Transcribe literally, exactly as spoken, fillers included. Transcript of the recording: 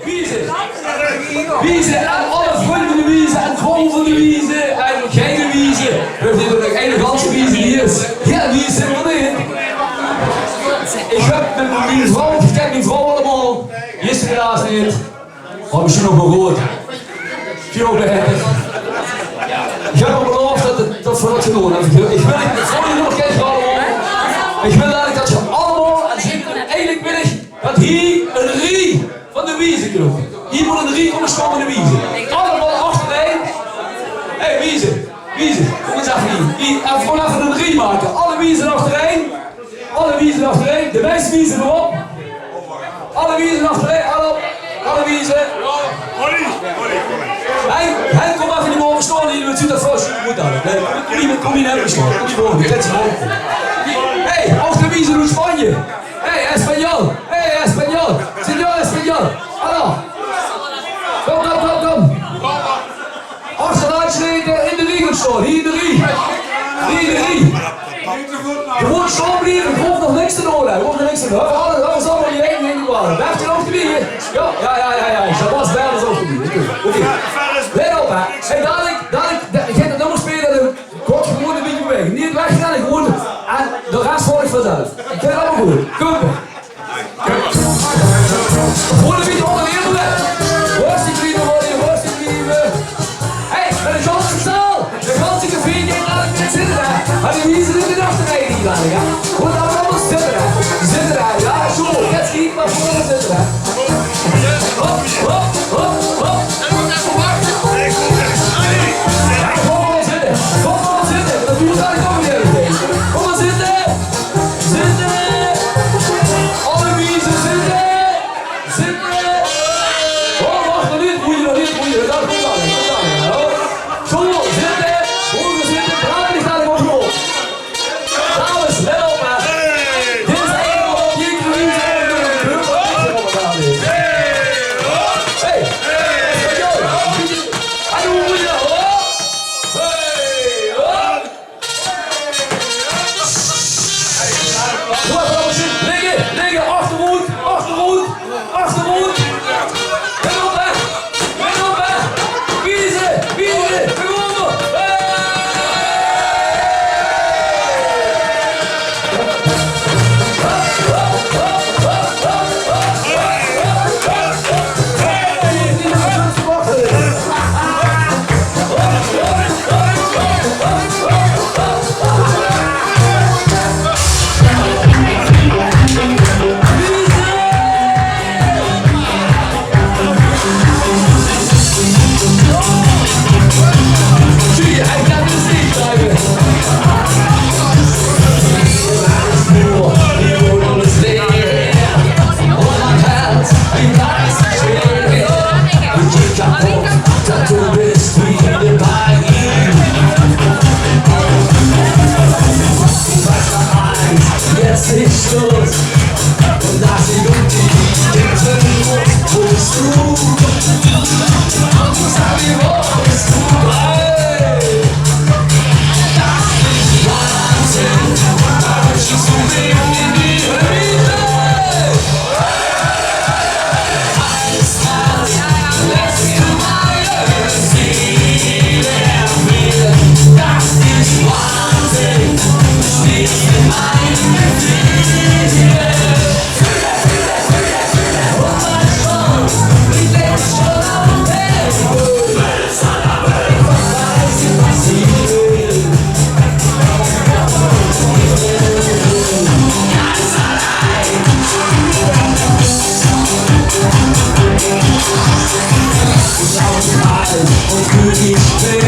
Wieze. Wieze en alle vrun van de Wieze en vrouwe van de Wieze en geine Wieze. V'r höbbe hie nog eine ganse Wieze, die is hiel Wieze, mer neet. Ich höb mit mien vrouw, ich ken mien vrouw allemaol. Die is helaas neet. Mer mesjien nog waal good. Väöl baeter. Ich höb häör belaof det, det v'r det gaon doon. Ich wil, ich wil, ich wil det geer allemaol, ich wil det geer allemaol, en zeker, eigelik wil ich det hie ein rie van de Wieze kómme. Hie mót ein rie kómme staon van de Wieze. Allemaol achterein. Hé, Wieze, Wieze, kóm ins effe hie. Hie, effe, gewoon effe ein rie make. Alle Wieze achterein. Alle Wieze achterein. De meiste Wieze veurop. Alle Wieze achterein. Alle, alle Wieze. Henk, Henk, kóm effe hie bove staon. Hie, det zuut d'r vast good oet. Nae, kóm hie, kóm hie effe staon. Kóm hie bove. Hé, ouch de Wieze oet Spanje. Hey, español! Hey, español! Señor español! Hallo! Kóm, kóm, kóm, kóm! Achteraan sjtaon, in de rie staon, hie in de rie! Hie in de rie! Gewoon staon blieve, ich hoof nog niks te doon, hè. Ich hoof nog niks te doon. Alles, alles allemaol hie in de rie. Blief geer ouch d'rbie, hè? Jao, jao, jao, jao, jao. Sjabas, blief ouch d'rbie. Oké, oké. Let op, hè. Hey, dalik, dalik, da-, ich gaon 't nummer sjpele, dan Kóm, gewoon ein bietje bewaege. Neet weggaon, gewoon. En de res volg vanzelf. Ich vinj 't allemaol good. Kóm. Gewoon ein bietje ónger de hiemel, hè. Rustig blieve, Ronnie, rustig blieve. Hey, mit de ganse zaal. De ganse café geit dalik mit zinge, hè. Mer die Wieze in de achterrij hie, hè. Gewoon allemaol zitte, hè. Zitte, hè. Jao, zo. Jetzt geit 't mer gewoon zitte, hè. Hop, hop, hop, hop. Kóm mer zitte. Kóm mer zitte. Det doon v'r dan ouch weer. Kóm mer zitte. Zitte. Alle Wieze zitte. Zitte. Oh, wach, nog neet. Moeite, nog neet, moeite. Det kump waal, det kump waal. Zo, zitte. Good zitte. Praot neet te väöl. Dames, let op, hè. Dit is eigelik waat die Wieze eigelik ein grup van Wieze allemaol is. Hey, hey, yo. Hallo, Wieze, hop. Hey, hop. Good, dames, ligke, ligke, achteroet, achteroet. Achteroet! Let op, hè! Let op, hè! Wieze! Wieze! Gewonnen! Hey!